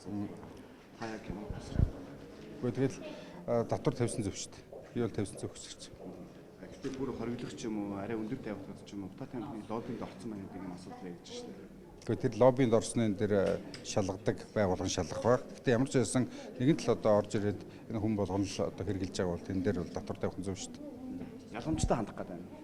асуудал. Та яг ямар Үгүй, тэгэл татвар тавьсан зөв шүү дээ. Би бол тавьсан зөв гэж. Гэхдээ бүр хориглох ч юм уу, арай өндөр тавигдах ч юм уу, утаа тамхины лоббинд орсон байна гэдэг юм асуудал ярьж шүү дээ. Гэхдээ тэр лоббинд орсны тэр шалгадаг байгууллагын шалгах байх. Гэхдээ ямар ч байсан нэгэн тал одоо орж ирээд энэ хүн болгоно л одоо хэрэгжилж байгаа бол тэн дээр бол татвар тавих нь зөв шүү дээ. Ялгамжтай хандах гэдэг юм.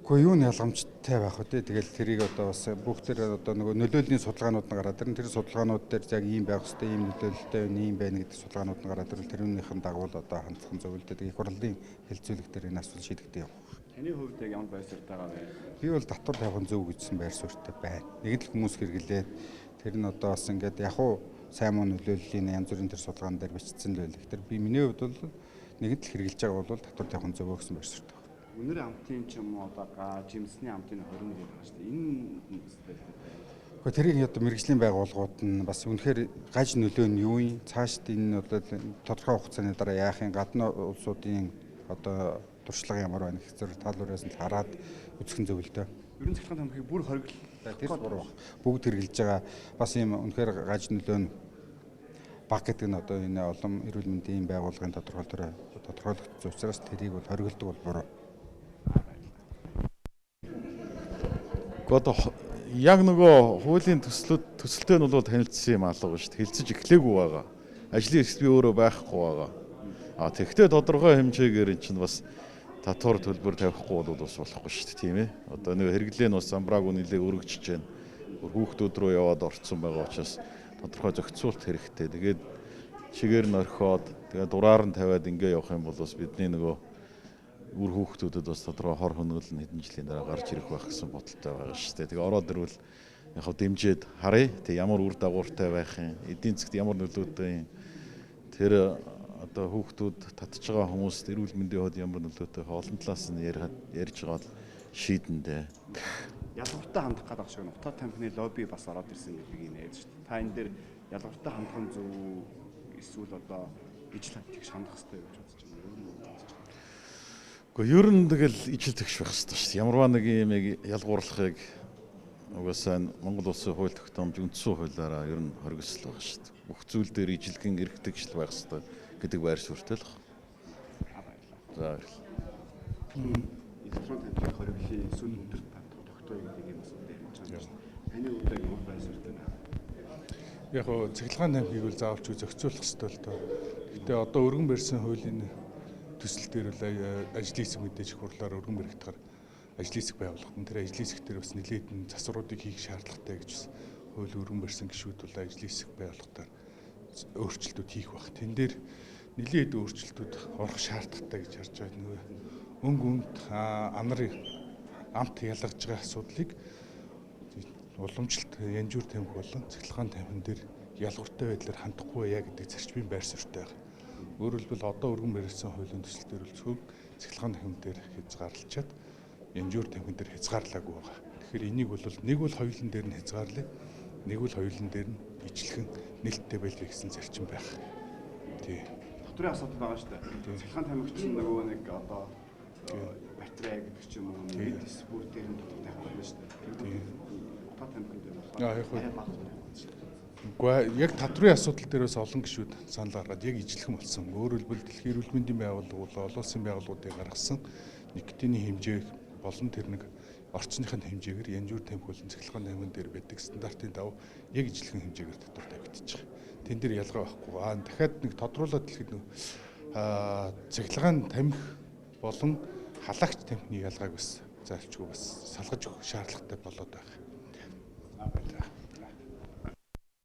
Үгүй, юу нь ялгамжтай байх вэ? Тэгэл тэрийг одоо бас бүх тэр одоо нөгөө нөлөөллийн судалгаанууд нь гараад ирнэ. Тэр судалгаанууд дээр яг ийм байх ёстой, ийм нөлөөлөлтэй байна, ийм байна гэдэг судалгаанууд нь гараад ирвэл тэрнийхэн дагуу л одоо хандах нь зөв л дээ. Их хурлын хэлцүүлэг дээр энэ асуудал шийдэгдэх явах. Таны хувьд яг ямар байр суурьтай байгаа вэ? Би бол татвар тавих нь зөв гэсэн байр суурьтай байна. Нэг л хүмүүс хэрэглээд тэр нь одоо бас ингээд яг уу сайн муу нөлөөллийн янз бүрийн тэр судалгаан дээр бичсэн л байлээ. Тэр би миний хувьд бол нэг л хэрэглэж байгаа бол татвар тавих нь зөв гэсэн байр суурьтай. Үнэр амтын ч юм уу одоо жимсний амтын хорин гэдэг байгаа шүү дээ. Энэ бас байлтай. Гэхдээ тэрийг одоо мэргэжлийн байгууллагууд нь бас үнэхээр гаж нөлөө нь юу юм? Цаашд энэ одоо тодорхой хугацааны дараа яах юм? Гадны улсуудын одоо туршлага ямар байна гэх зэрэг талуураас нь хараад үзэх нь зөв л дээ. Ерөн цахилгаан тамхиг бүр хориглол тэр буруу. Бүгд хэрэглэж байгаа бас ийм үнэхээр гаж нөлөө нь баг гэдэг нь одоо энэ олон эрүүл мэндийн байгууллагын тодорхойлогдсон учраас тэрийг бол хориглодог бол буруу. Одоо яг нөгөө хуулийн төсөлтэй нь бол танилцсан юм алга шүү дээ. Хэлцэж эхлээгүй байгаа. Ажлын хэсэг би өөрөө байхгүй байгаа. А тэгэхдээ тодорхой хэмжээгээр эн чинь бас татвар төлбөр тавихгүй бол бас болохгүй шүү дээ, тийм ээ. Одоо нөгөө хэрэглээ нь бас замбраагүй нэлээ өргөжж байна. Хүүхдүүд рүү яваад орцсон байгаа учраас тодорхой зохицуулт хэрэгтэй. Тэгээд чигээр нь орхиод тэгээд дураар нь тавиад ингээ явах юм бол бас бидний нөгөө үр хүүхдүүдэд бас тодорхой хор хөнөөл нь хэдэн жилийн дараа гарч ирэх байх гэсэн бодолтой байгаа шүү дээ. Тэгээ ороод ирвэл яг дэмжиж харъя. Тэг ямар үр дагавартай байх юм, эдийн засгт ямар нөлөөтэй юм. Тэр одоо хүүхдүүд татж байгаа хүмүүст эрүүл мэндийн хувьд ямар нөлөөтэй олон талаас нь ярьж байгаа л шийдэн дээ. Ялгавартай хандах гэдэг шиг утаа тамхины лобби бас ороод ирсэн гэдэг юм яриад шүү дээ. Та энэ дээр ялгавартай хандах нь зөв эсвэл одоо ижил тэгш хандах хэрэгтэй гэж бодож байна. Гэхдээ ер нь тэгэл ижил тэгш байх хэрэгтэй шүү дээ. Ямарваа нэг юм ялгуурлахыг угаасаа Монгол улсын хууль тогтоомж үндсэн хуулиараа ер нь хоригдсол байгаа шүү дээ. Бүх зүйл дээр ижилхэн эрх тэгшил байх хэрэгтэй гэдэг байр суурьтай л байна. За баярлалаа. Электрон тамхиг хориглоё эсвэл өндөр тогтооё гэдэг юм асуудал ярьж байгаа шүү дээ. Таны хувьд ямар байр суурьтай байна? Яг гоо цахилгаан тамхиг бол заавалч зохицуулах хэрэгтэй л доо. Гэхдээ одоо өргөн барьсан хуулийн төсөл дээр бол ажлын хэсэг мэдээж их хурлаар өргөн баригдахаар ажлын хэсэг байгуулагдана. Тэр ажлын хэсэг дээр бас нэлээдэн засваруудыг хийх шаардлагатай гэж бас хууль өргөн барьсан гишүүд бол ажлын хэсэг байгууллагатаар өөрчлөлтүүд хийх байх. Тэн дээр нэлээд өөрчлөлтүүд орох шаардлагатай гэж харж байгаа. Нөгөө өнгө өмд анар амт ялгаж байгаа асуудлыг уламжлалт янжуур тамхи болон цахилгаан тамхин дээр ялгавартай байдлаар хандахгүй байя гэдэг зарчмын байр суурьтай байна. Өөрөөр хэлбэл одоо өргөн барьсан хуулийн төсөл дээр бол цөөн цахилгаан тамхин дээр хязгаарлалчаад янжуур тамхин дээр хязгаарлаагүй байгаа. Тэгэхээр энийг бол нэг бол хоёулын дээр нь хязгаарлая, нэг бол хоёулын дээр нь ижилхэн нээлттэй байлгая гэсэн зарчим байх. Тий. Татврын асуудал байгаа шүү дээ. Цахилгаан тамхи чинь нөгөө нэг одоо батарей гэдэг ч юм уу, эд эс бүр дээр нь татвар тавих болно шүү дээ. Утаа тамхин дээр болохоор арай бага тавих болно шүү дээ. Үгүй, яг татврын асуудал дээрээс олон гишүүд санал гаргаад яг ижилхэн болсон. Өөрөөр хэлбэл дэлхийн эрүүл мэндийн байгууллага бол олон улсын байгууллагуудыг гаргасан никотины хэмжээ болон тэр нэг орчныхын хэмжээгээр янжуур тамхи болон цахилгаан тамхин дээр байдаг стандартын дагуу яг ижилхэн хэмжээгээр татвар тавигдчих. Тэн дээр ялгаа байхгүй. Аа дахиад нэг тодруулаад хэлэхэд нэг цахилгаан тамхи болон халагч тамхины ялгааг бас заавчгүй бас салгаж өгөх шаардлагатай болоод байна.